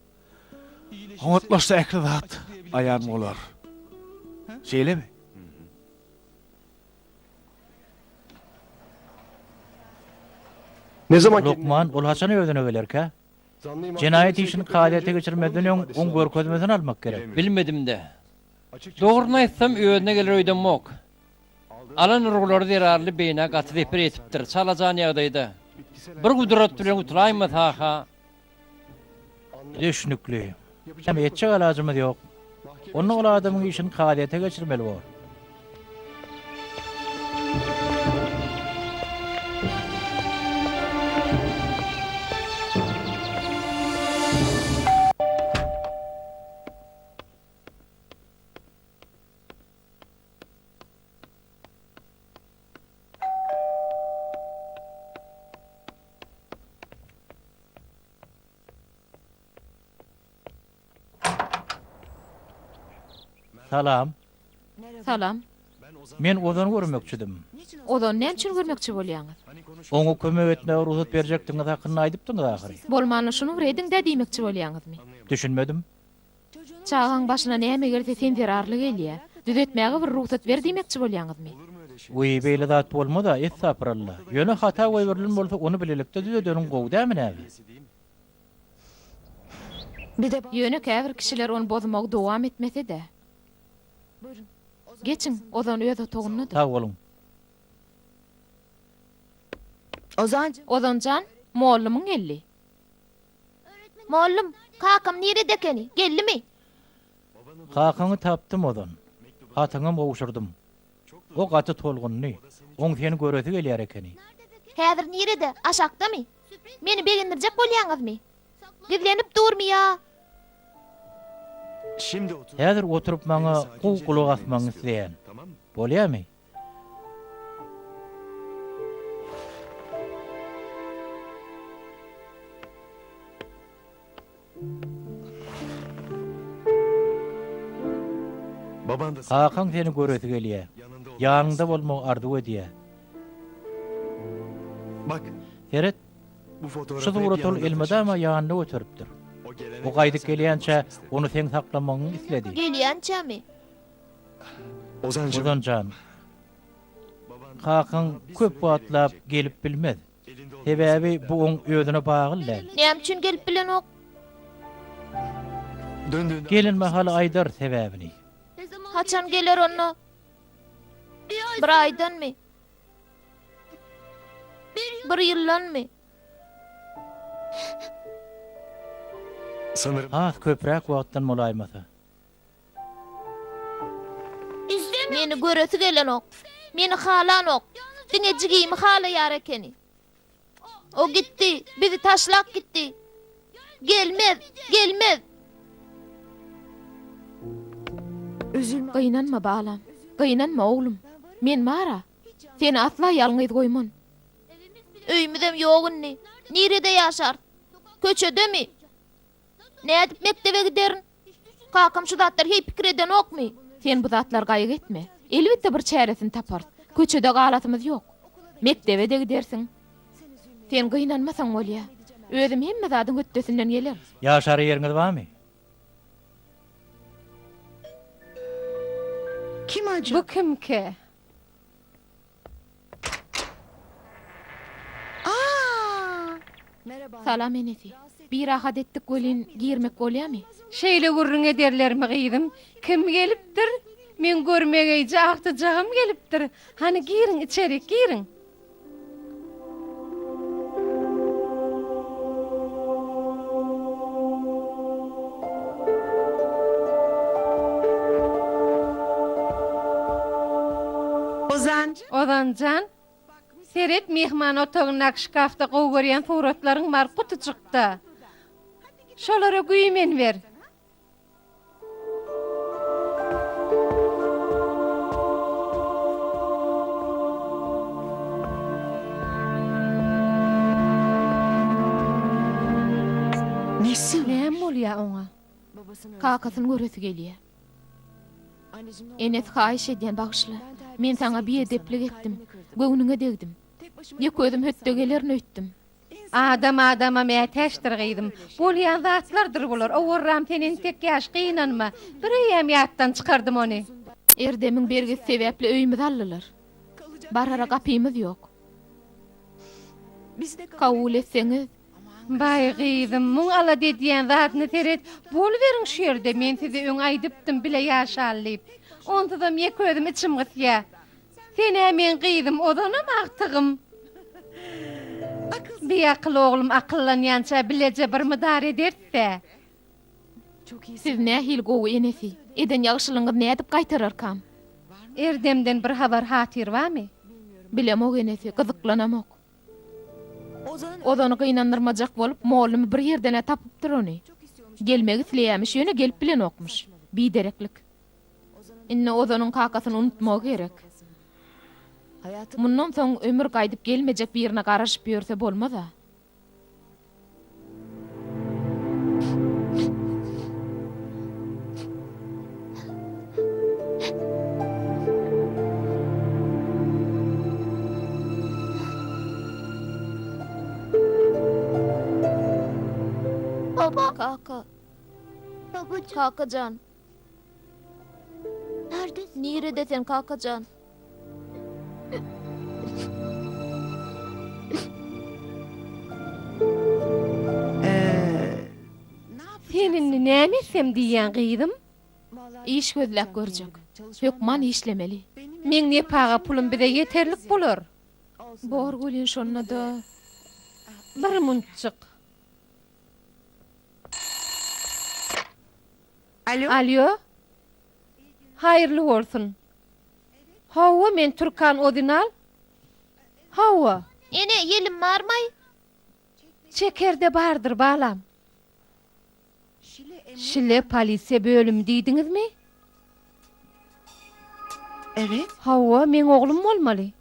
oňatlaşsa ähli zat aýan bolar. Şeýlemi? Lukman, ol haçan özüne gelerkä? Jenaýat işini kazyýete geçirmezden öň oň görkezmesini almak gerek. Bilmedim-de. Dogryny aýtsam, özüne geler öýdemok. Alan urgulary zerarly beýnä gaty zeper ýetipdir, çalajan ýagdaýda. Bir gudrat bilen gutulaýmasa-ha. Düşnükli. Näme, etjek alajymyz ýok. Onda ol adamyň işini kazyýete geçirmeli bor. Salam. Salam. Men Ozany görmekçidim. Ozany näme üçin görmekçi bolýaňyz? Oňa kömek etmäge rugsat berjekdigiňiz hakynda aýdypdyňyz ahyry. Bolmanda şuny bir ediň-dä diýmekçi bolýaňyzmy? Düşünmedim. Çagaň başyna näme gelse sen zerarly gelýä. Düzetmäge bir rugsat ber diýmekçi bolýaňyzmy? Wiý, beýle zat bolmaz-a, estapyralla. Ýöne hata goýberilen bolsa ony bilelikde düzedeniň gowy dämi näme? Ýöne käbir kişiler ony bozmagy dowam etmese-de. Geçiň, Ozan öz otagyndadyr. Sag boluň. Ozan jan, mollumyň geldi. Mollum, kakam nirede ekeni? Geldimi? Kakaňy tapdym, Ozan. Hatyňam gowşurdym. O gaty tolgundy. Oň seni göresi gelýär ekeni. Häzir nirede? Aşakdamy? Meni begendirjek bolýaňyzmy? Gizlenip durmy ýa? Häzir oturyp maňa gowy gulak asmagyňy isleýän. Bolýamy? Kakaň seni göresi gelýär. Ýanyňda bolmagy arzuw edýär. Seret, şu suraty ol elmydama ýanynda göteripdir. O gaýdyp gelýänçä, ony seň saklamagyňy isledi. Gelýänçämi? Ozan jan, kakaň köp wagtlap gelip bilmez. Sebäbi bu oň özüne bagly däl. Näme üçin gelip bilenok? Gelen mahaly aýdar sebäbini. Haçan geler onda? Bir aýdanmy? Bir ýyldanmy? Has köpräk wagtdan bolaýmasa. Meni göresi gelenok. Meni halanok. Diňe jigimi halaýar ekeni. O gitdi, bizi taşlap gitdi. Gelmez, gelmez. Gynanma, balam. Gynanma, oglum. Men bar-a. Seni asla ýalňyz goýman. Öýümizem ýok indi. Nirede ýaşarys? Köçedemi? Nädip mekdebe giderin? Kakam şu zatlary heý pikir edenokmy? Sen bu zatlary gaýgy etme. Elbetde bir çäresini taparys. Köçede galasymyz ýok. Mekdebe-de gidersiň. Sen gynanmasaň bolýa. Özüm hemme zadyň hötdesinden gelerin. Ýaşara ýeriňiz barmy? Bu kimkä? Salam enesi. Birahat etdik welin girmek bolýamy? Şeýle gürrüň ederlermi gyzym? Kim gelipdir? Meň görmegeýje agtyjagym gelipdir. Hany giriň içerik giriň. Ozan jan, seret myhman otagyndaky şkafda gowy görýän suratlaryň bar gutujykda. Şolara güýmeniber. Näme bolýar oňa? Kakasyny göresi gelýär. Enesi haýyş edýän bagyşla. Men saňa biedeplik etdim. Göwnüňe degdim. Ýeke özüm hötde gelerin öýtdüm. Adam adama mätäçdir gyzym. Bolýan zatlardyr bular. Owarram sen entek ýaş, gynanma. Bireýýäm ýatdan çykardym ony. Erdemiň bergisi sebäpli öýümizi aldylar. Barara gapymyz ýok. Kabul etseňiz. Baý gyzym, muň alada edýän zadyna seret. Boluberiň şu ýerde, men size öň aýdypdym bile ýaşaly diýip. Onsuzam ýeke özüm içim gysýa. Sen-ä meň gyzym, ozanam agtygym. Biakyl oglum akyllanýança bileje bir mydar ederis-dä. Siz nähili gowy enesi. Eden ýagşylygyňyzy nädip gaýtararkam? Erdemden bir habar-hatyr barmy? Bilemok enesi, gyzyklanamok. Ozany gynandyrmajak bolup, mollumy bir ýerden-ä tapypdyr ony. Gelmek isleýämiş, ýöne gelip bilenokmyş. Bidereklik. Indi Ozanyň kakasyny unutmagy gerek. Mundan soň ömür gaýdyp gelmejek birine garaşyp ýörse bolmaz-a. Kaka. Kaka jan. Nirede sen kakajan? Sen indi näme etsem diýýäň gyzym? Iş gözläp görjek. Hökman işlemeli. Meň nepaga pulum bize ýeterlik bolar. Bor welin şonda-da. Bir muntjyk. Alýo. Haýyrly bolsun. Hawa, men Türkan Ozinal. Hawa. Ene, ýelim barmaý? Çekerde bardyr, balam. Şile polisiýa bölümi diýdiňizmi? Hawa, meň oglum bolmaly.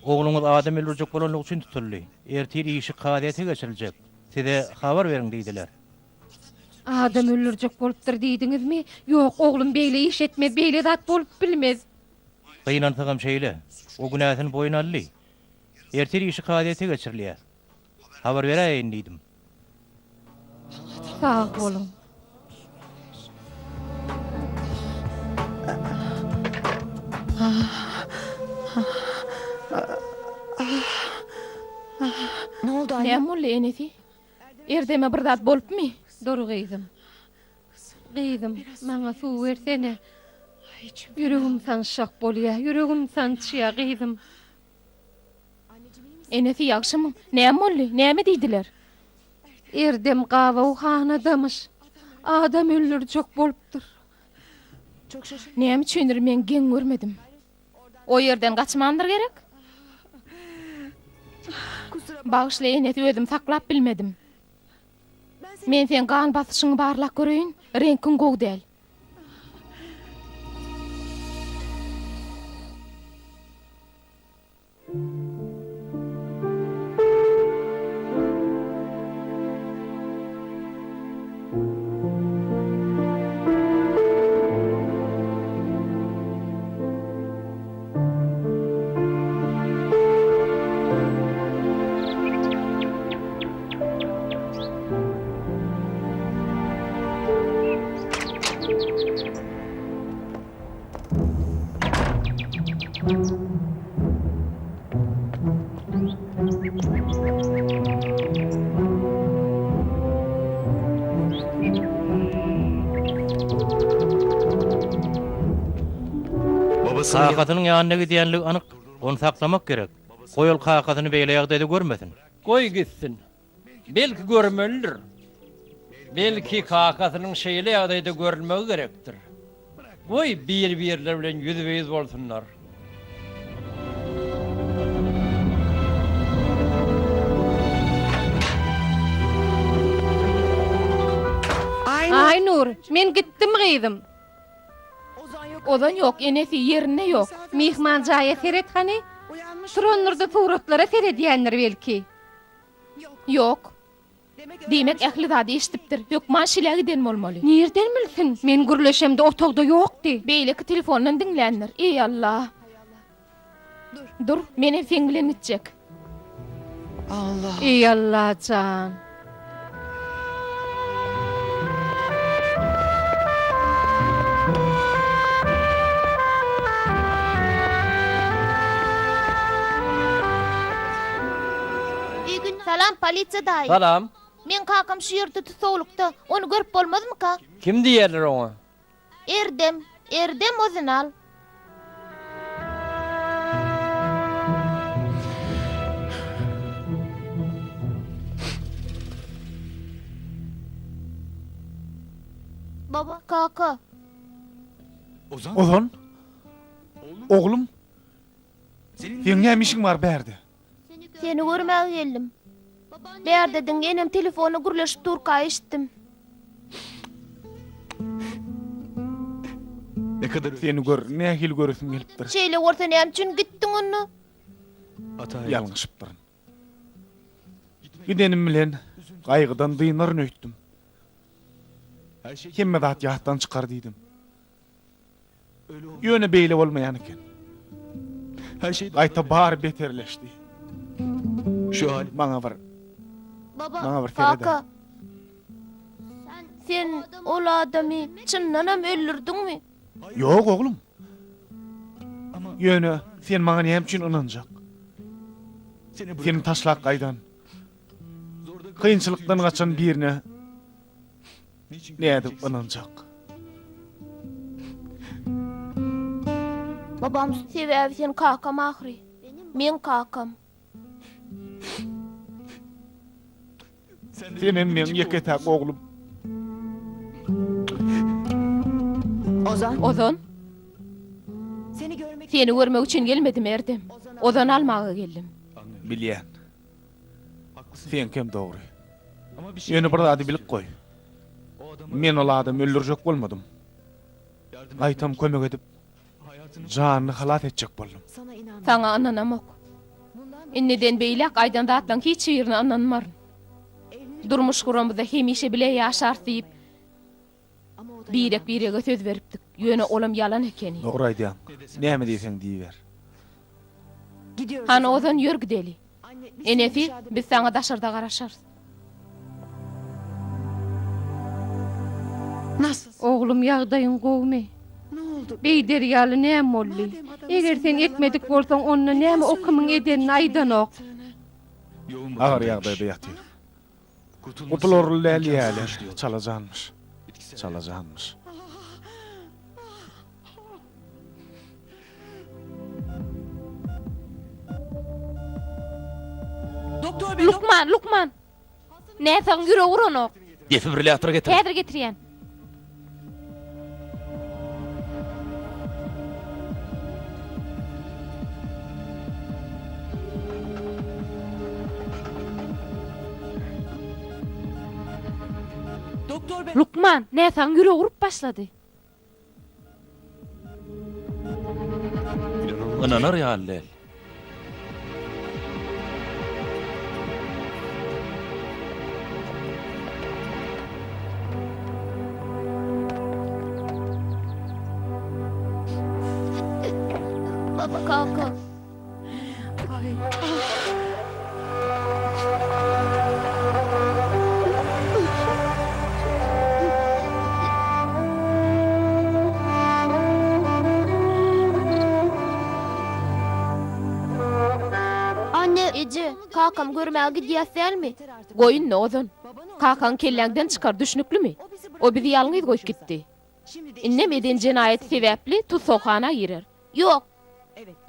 Ogluňyz adam öldürjek bolanlygy üçin tutuldy. Ertir işi kazyýete geçiriljek. Size habar beriň diýdiler. Adam öldürjek bolupdyr diýdiňizmi? Ýok, oglum beýle iş etmez, beýle zat bolup bilmez. Gynansagam şeýle. O günäsini boýun aldy. Ertir işi kazyýete geçirilýär. Habar beräýeýin diýdim. Sag boluň. Näme boldy enesi? Erdeme bir zat bolupmy? Dur gyzym. Gyzym, maňa suw bersene. Ýüregim sançjak bolýa, ýüregim sançýa, gyzym. Enesi ýagşymy? Näme boldy? Näme diýdiler? Erdem gabawhanadamyş. Adam öldürjek bolupdyr. Näme üçindir men geň görmedim. O ýerden gaçmandyr gerek? Bagyşla enesi özüm saklap bilmedim. Men seň gan basyşyňy barlap göreýin, reňkiň gowy däl. Kakasynyň ýanyna gidýänligi anyk. Ony saklamak gerek. Goý ol kakasyny beýle ýagdaýda görmesin. Goý gitsin. Belki görmelidir. Belki kakasynyň şeýle ýagdaýda görülmegi gerekdir. Goý bir-birleri bilen ýüzbe-ýüz bolsunlar. Aýnur, men gitdim gyzym. Ozan ýok, enesi, ýerinde ýok. Myhman jaýa seret hany. Turandyr-da suratlara seredýändir belki. Ýok. Diýmek, ähli zady eşidipdir. Hökman şilä giden bolmaly. Nirden bilsin? Men gürleşemde otagda ýokdy. Beýleki telefondan diňländir. Eý, Alla! Dur, menem seň bilen gitjek. Eý, Alla jan! Salam, polisiýa daýy. Salam. Meň kakam şu ýerde tussaglykda. Ony görüp bolmazmyka? Kim diýerler oňa? Erdem. Erdem Ozinal. Baba. Kaka. Ozan. Oglum. Seň näme işiň bar bärde? Seni görmäge geldim. Bärdediň, enem telefonda gürleşip durka eşitdim. Seni gör, nähili göresim gelipdir. Şeýle bolsa näme üçin gitdiň onda? Ýalňyşypdyryn. Gidenim bilen gaýgydan dynaryn öýtdüm. Hemme zat ýatdan çykar diýdim. Ýöne beýle bolmaýan eken. Gaýta bary beterleşdi. Maňa bir Maňa bir sered-ä. Kaka, sen ol adamy çyndanam öldürdiňmi? Ýok, oglum. Ýöne sen maňa näme üçin ynanjak? Seni taşlap gaýdan, kynçylykdan gaçan birine Nädip ynanjak? Babam sebäbi sen kakam ahyry. Meň kakam. Senem meň ýeke-täk oglum. Ozan. Ozan. Seni görmek üçin gelmedim Erdem. Ozany almaga geldim. Bilýän. Seňkem dogry. Ýöne bir zady bilip goý. Men ol adamy öldürjek bolmadym. Gaýtam kömek edip, janyny halas etjek boldum. Saňa ynanamok. Indiden beýläk aýdan zatlaň hiç birine ynanmaryn. Durmuş guramyzda hemişe bile ýaşarys diýip, birek-birege söz beripdik. Ýöne olam ýalan ekeni. Dogry aýdýaň. Näme diýseň diýiber. Hany Ozan ýör gideli. Enesi, biz saňa daşarda garaşarys. Oglum ýagdaýyň gowumy? Beýder ýaly näme boldy? Eger sen etmedik bolsaň onda näme o kimiň edenini aýdanok? Agyr ýagdaýda ýatyr. Gutularly däl diýýärler. Çalajanmyş. Çalajanmyş. Lukman, lukman! Näsagyň ýüregi uranok. Defibrilýator getir. Häzir getirýän. Lukman, näsagyň ýüregi urup başlady. Ynanar ýaly däl. Baba kaka. Anne, eje, kakamy görmäge gidýäs dälmi? Goý indi, Ozan. Kakaňy kelläňden çykar, düşnüklimi? O bizi ýalňyz goýup gitdi. Indem eden jenaýaty sebäpli tussaghana girer. Ýok.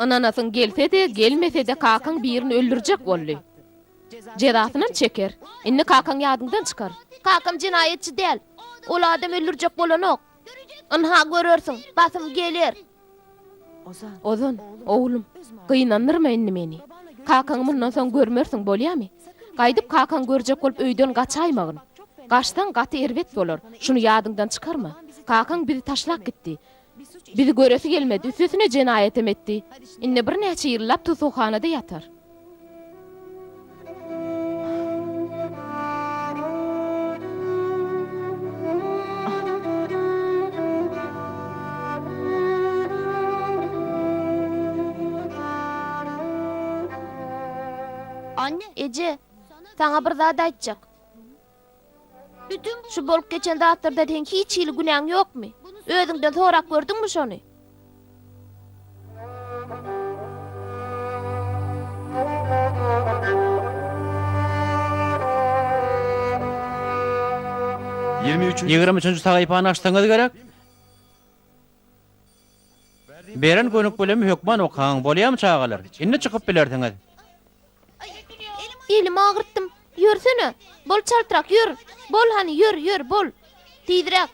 Ynanasyň gelse-de, gelmese-de kakaň birini öldürjek boldy. Jezasynam çeker. Indi kakaň ýadyňdan çykar. Kakam jenaýatçy däl. Ol adam öldürjek bolanok. Ynha görersiň, basym geler. Ozan, oglum, gynandyrma indi meni. Kakaňy mundan soň görmersiň, bolýamy? Gaýdyp kakaňy görjek bolup öýden gaçaýmagyn. Gaçsaň gaty erbet bolar, şuny ýadyňdan çykarma. Kakaň bizi taşlap gitdi. Bizi göresi gelmedi, üstesine jenaýatam etdi. Indi birnäçe ýyllap tussaghanada ýatar. Eje, saňa bir zat aýtjak. Şu bolup geçen zatlarda seň hiç hili günäň ýokmy? Özüňden sorap gördüňmi şony? 23-nji sahypany açsaňyz gerek. Beren gönükmelemi hökman okaň, bolýamy çagalar? Indi çykyp bilersiňiz. Elimi agyrtdym. Ýörsene. Bol çaltrak, ýör. Bol hany, ýör, ýör, bol. Tizräk.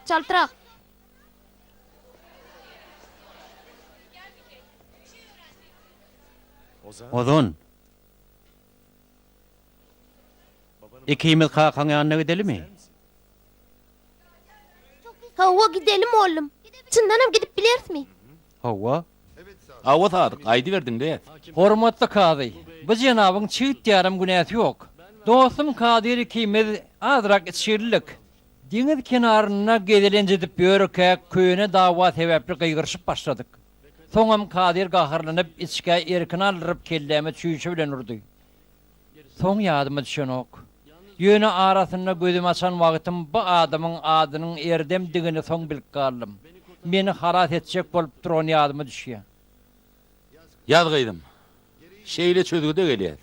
Çaltrak. Ozan. Ikimiz kakaň ýanyna gidelimi? Hawa, gidelim oglum. Çyndanam gidip bilerismi? Hawa. Hawa Sadyk, aýdyber diňleýäs. Hormatly kazy, bu jenabyň çigit ýarym günäsi ýok. Dostum Kadyr ikimiz azrak içgililik. Deňiz kenarynda gezelenç edip ýörkäk köne dawa sebäpli gygyryşyp başladyk. Soňam Kadyr gaharlanyp içgä erkini aldyryp kelläme çüýşe bilen urdy. Soň ýadyma düşenok. Ýöne arasynda gözümi açan wagtym bu adamyň adynyň Erdemdigini soň bilip galdym. Meni halas etjek bolup durany ýadyma düşýär. Ýaz gyzym. Şeýle çözgüde gelýäs.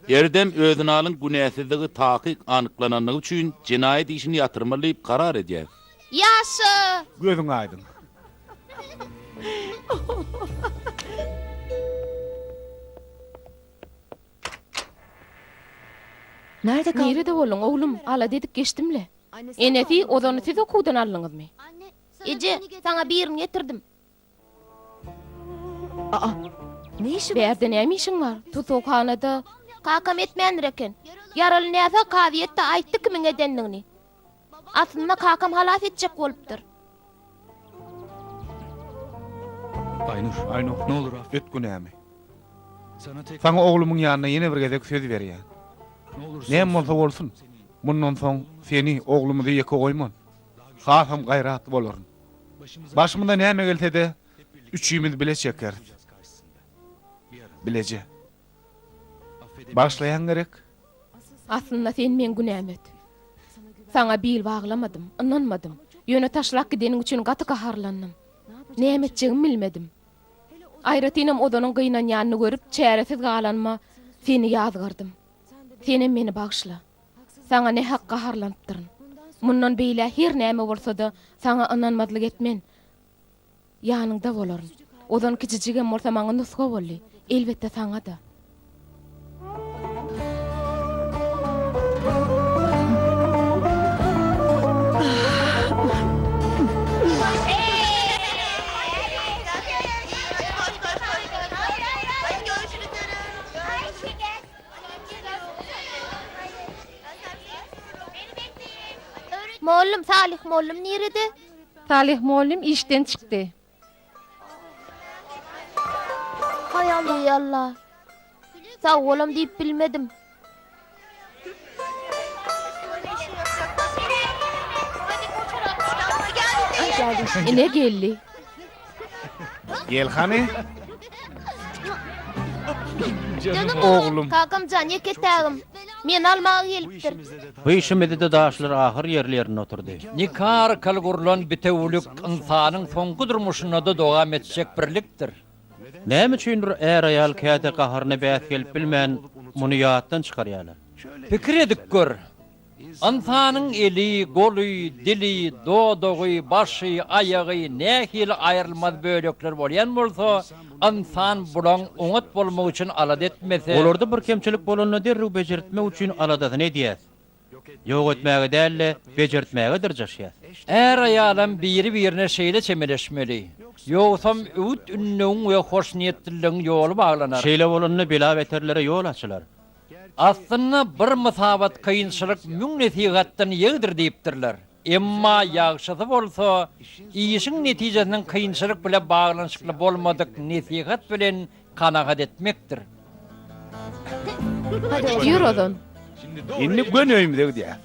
Erdem Özünalyň günäsizligi takyk anyklananlygy üçin jenaýat işini ýatyrmaly diýip karar edýäs. Ýaşa! Gözüň aýdyň. Nirede bolduň, oglum? Alada edip geçdim-le. Enesi, Ozany siz okuwdan aldyňyzmy? Eje, saňa birini getirdim. Bärde näme işiň bar? Tussaghanada. Kakam etmändir eken. Ýaraly näsag kazyýetde aýtdy kimiň edendigini. Aslynda kakam halas etjek bolupdyr. Aýnur, Aýnur, öt günämi. Saňa oglumyň ýanynda ýene bir gezek söz berýän. Näme bolsa bolsun, mundan soň seni, oglumyzy ýeke goýman. Hasam gaýratly bolaryn. Başymyza näme gelse-de, üçimiz bile çekeris. Bileje. Bagyşlaýaň gerek? Aslynda sen meň günämi öt. Saňa bil baglamadym, ynanmadym. Ýöne taşlap gideniň üçin gaty gaharlandym. Näme etjegimi bilmedim. Aýratynam Ozanyň gynanýanyny görüp, çäresiz galanyma seni ýazgardym. Senem meni bagyşla. Saňa nähak gaharlanypdyryn. Mundan beýläk her näme bolsa-da, saňa ynanmazlyk etmen. Ýanyňda bolaryn. Ozan kiçijigem bolsa maňa nusga boldy. Elbetde saňa-da. Mollum, Salyh mollum nirede? Salyh mollum işden çykdy. Haý Alla, Alla. Sag bolam diýip bilmedim. Ine geldi. Gel hany. Janım Oglum. Kakam jan ýeke tägim. Meni almaga gelipdir. Bu işimizde-de daşlar ahyr ýerli-ýerinde oturdy. Nika arkaly gurlan bitewülik ynsanyň soňky durmuşynda-da dowam etjek birlikdir. Näme üçindir är-aýal käte gaharyna bäs gelip bilmän, muny ýatdan çykarýarlar. Pikir edip gör, ynsanyň eli, goly, dili, dodagy, başy, aýagy nähili aýrylmaz bölekler bolýan bolsa, ynsan bulaň oňat bolmagy üçin alada etmese, Olarda bir kemçilik bolanda derrew bejertmek üçin aladasyny edýäs. Ýok etmäge däl-de, bejertmäge dyrjaşýas. Är-aýalam biri-birine şeýle çemeleşmeli. Ýogsam öwüt-ündewiň we hoşniýetliligiň ýoly baglanar. Şeýle bolanda bela-beterlere ýol açylar. Aslynda bir mysabat kynçylyk müň nesihatdan ýegdir diýipdirler. Emma ýagşysy bolsa, işiň netijesiniň kynçylyk bile baglanyşykly bolmadyk nesihat bilen kanagat etmekdir. Ýür ozan. Indi göni öýümize gidýäs.